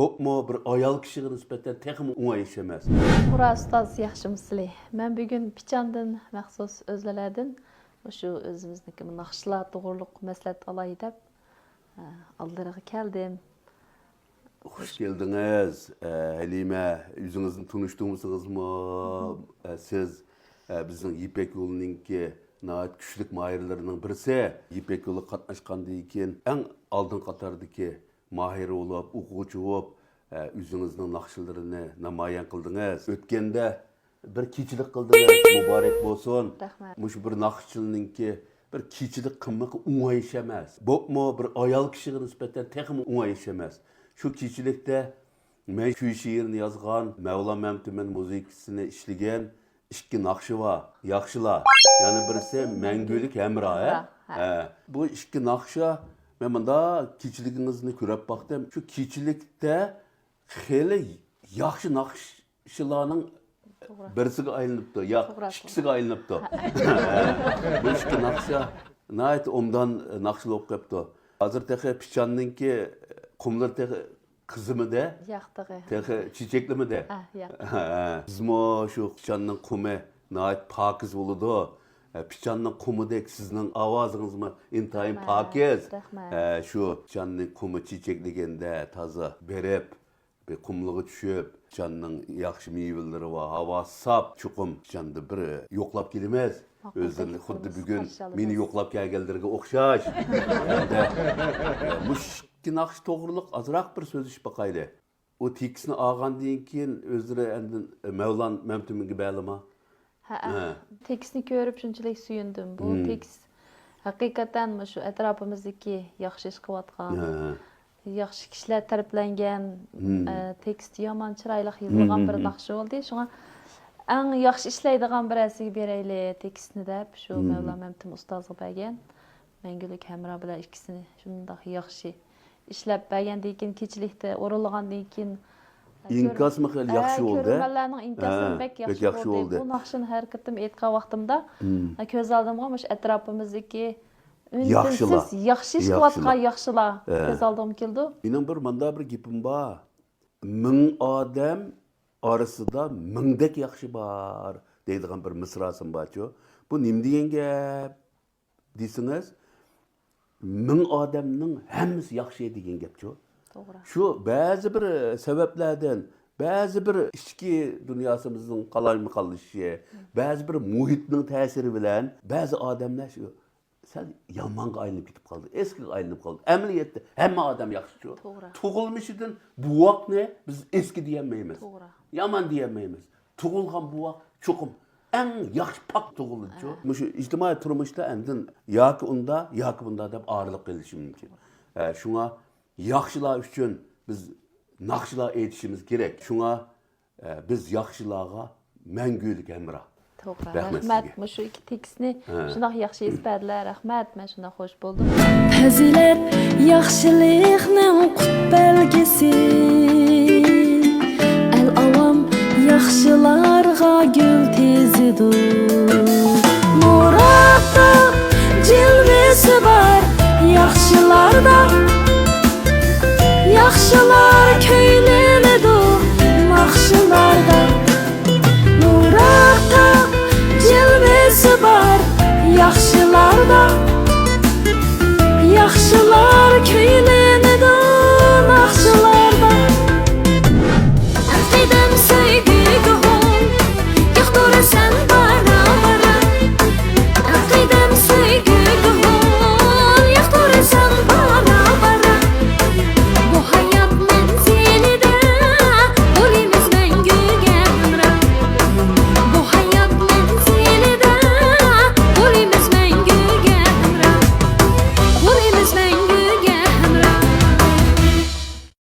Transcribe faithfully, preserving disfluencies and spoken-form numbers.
بولۇپمۇ بىر ئايال كىشىگە نىسبەتەن تېخىمۇ ئوڭايلىشىش ئەمەس. توغرا، ئۇستاز، ياخشىمۇسىلى؟ مەن بۈگۈن پىچاندىن مەخسۇس ئۆزلىرىدىن مۇشۇ ئۆزىمىزنىڭكى ناخشىلار توغرۇلۇق مەسلىھەت ئالاي دەپ، ئە، ئالدىلىرىغا كەلدىم. خۇش كەلدىڭىز، ئە، ھەلىمە. ئۆزىڭىزنى تونۇشتۇرمىسىڭىزمۇ، ئە، سىز، ئە، بىزنىڭ يىپەك يولىنىڭكى ناھايىتى كۈچلۈك ماھىرلىرىنىڭ بىرسى. يىپەك يولىغا قاتناشقاندىن كېيىن ئەڭ ئالدىن قاتاردىكى ماھىر بولۇپ، ئوقۇغۇچى بولۇپ، ئە، ئۆزىڭىزنىڭ ناخشىلىرىنى نامايان قىلدىڭىز. ئۆتكەندە بىر كېچىلىك قىلدىڭىز، مۇبارەك بولسۇن. رەھمەت. مۇشۇ بىر ناخشىچىنىڭكى بىر كېچىلىك قىلمىقى ئوڭاي ئىش ئەمەس. بولۇپمۇ بىر ئايال كىشىگە نىسبەتەن تېخىمۇ ئوڭاي ئىش ئەمەس. شۇ كېچىلىكتە مەن شۇ شېئىرنى يازغان، مەۋلان مەمتىمىن مۇزىكىسىنى ئىشلىگەن ئىككى ناخشا بار، ياخشىلار. يەنە بىرسى مەڭگۈلۈك ھەمراھ، ھە؟ ھە. بۇ ئىككى ناخشا، مەن مۇنداق كېچىلىكىڭىزنى كۆرۈپ باقتىم. شۇ كېچىلىكتە خېلى ياخشى ناخشىلارنىڭ بىرسىگە ئايلىنىپتۇ، ياق، ئىككىسىگە ئايلىنىپتۇ. بۇ ئىككى ناخشا ناھايىتى ئوبدان ناخشىلار ئوقۇپ قېپتۇ. ھازىر تېخى پىچاننىڭكى قۇملىرى تېخى قىزىمىدى؟ ياق، تېخى. تېخى چېچەكلىمىدى؟ ھە، ياق. ھە. بىزمۇ شۇ پىچاننىڭ قۇمى ناھايىتى پاكىز بولىدۇ. ھە، پىچاننىڭ قۇمىدەك سىزنىڭ ئاۋازىڭىزمۇ ئىنتايىن پاكىز. رەھمەت. ھە، شۇ پىچاننىڭ قۇمى چېچەكلىگەندە تازا بېرىپ، بىر قۇملىغا چۈشۈپ، پىچاننىڭ ياخشى مېۋىلىرى بار، ھاۋاسى ساپ. چوقۇم پىچاندا بىر يوقلاپ كېلىمىز. ئۆزلىرىنى خۇددى بۈگۈن مېنى يوقلاپ كەلگەنلىرىگە ئوخشاش. ھەمدە، ئە، مۇشۇ ئىككى ناخشا توغرۇلۇق ئازراق بىر سۆزلىشىپ باقايلى. ئۇ تېكىستنى ئالغاندىن كېيىن ئۆزلىرى ئاندىن مەۋلان مەمتىمىنگە بەلىما؟ ھەئە. ھە. تېكىستنى كۆرۈپ شۇنچىلىك سۆيۈندۈم. بۇ تېكىست ھەقىقەتەن مۇشۇ ئەتراپىمىزدىكى ياخشى ئىش قىلىۋاتقان، ياخشى كىشىلەر تەرىپلەنگەن، ئە، تېكىستى يامان چىرايلىق يېزىلغان بىر ناخشا بولدى. شۇڭا ئەڭ ياخشى ئىشلەيدىغان بىرەرسىگە بېرەيلى تېكىستنى دەپ شۇ مەۋلان مەمتىم ئۇستازغا بەرگەن. مەڭگۈلۈك ھەمراھ بىلەن ئىككىسىنى شۇنداق ياخشى ئىشلەپ بەرگەندىن كېيىن، كېچىلىكتە ئورۇنلىغاندىن كېيىن، ئىنكاسمۇ خېلى ياخشى بولدى. كۆرۈرمەنلەرنىڭ ئىنكاسىمۇ بەك ياخشى بولدى. بۇ ناخشىنى ھەر قېتىم ئېيتقان ۋاقتىمدا، كۆز ئالدىمغا مۇشۇ ئەتراپىمىزدىكى ئۈن-تىنسىز ياخشى ئىش قىلىۋاتقان ياخشىلار كۆز ئالدىمغا كېلىدۇ. مېنىڭ بىر مۇنداق بىر گېپىم بار. مىڭ ئادەم ئارىسىدا مىڭدەك ياخشى بار دەيدىغان بىر مىسراسىم بارچۇ. بۇ نېمە دېگەن گەپ دېسىڭىز، مىڭ ئادەمنىڭ ھەممىسى ياخشى دېگەن گەپچۇ. توغرا. شۇ بەزى بىر سەۋەبلەردىن، بەزى بىر ئىچكى دۇنياسىمىزنىڭ قالايمىقانلىشىشى، بەزى بىر مۇھىتنىڭ تەسىرى بىلەن بەزى ئادەملەر شۇ سەل يامانغا ئايلىنىپ كېتىپ قالدى، ئېسكىگە ئايلىنىپ قالدى. ئەمەلىيەتتە ھەممە ئادەم ياخشىچۇ. توغرا. تۇغۇلمىشىدىن بوۋاقنى بىز ئېسكى دېيەلمەيمىز. توغرا. يامان دېيەلمەيمىز. تۇغۇلغان بوۋاق چوقۇم ئەڭ ياخشى پاك تۇغۇلىدۇچۇ. مۇشۇ ئىجتىمائىي تۇرمۇشتا ئاندىن ياكى ئۇندا، ياكى بۇندا دەپ ئايرىلىپ قېلىشى مۇمكىن. ھە، شۇڭا ياخشىلار ئۈچۈن بىز ناخشىلار ئېيتىشىمىز كېرەك. شۇڭا، ئە، بىز ياخشىلارغا مەڭگۈلۈك ھەمراھ. توغرا. رەھمەت سىزگە. مۇشۇ ئىككى تېكىستنى شۇنداق ياخشى يېزىپ بەردىلەر. رەھمەت، مەن شۇنداق خوش بولدۇم. پەزىلەت ياخشىلىقنىڭ قۇت بەلگىسى.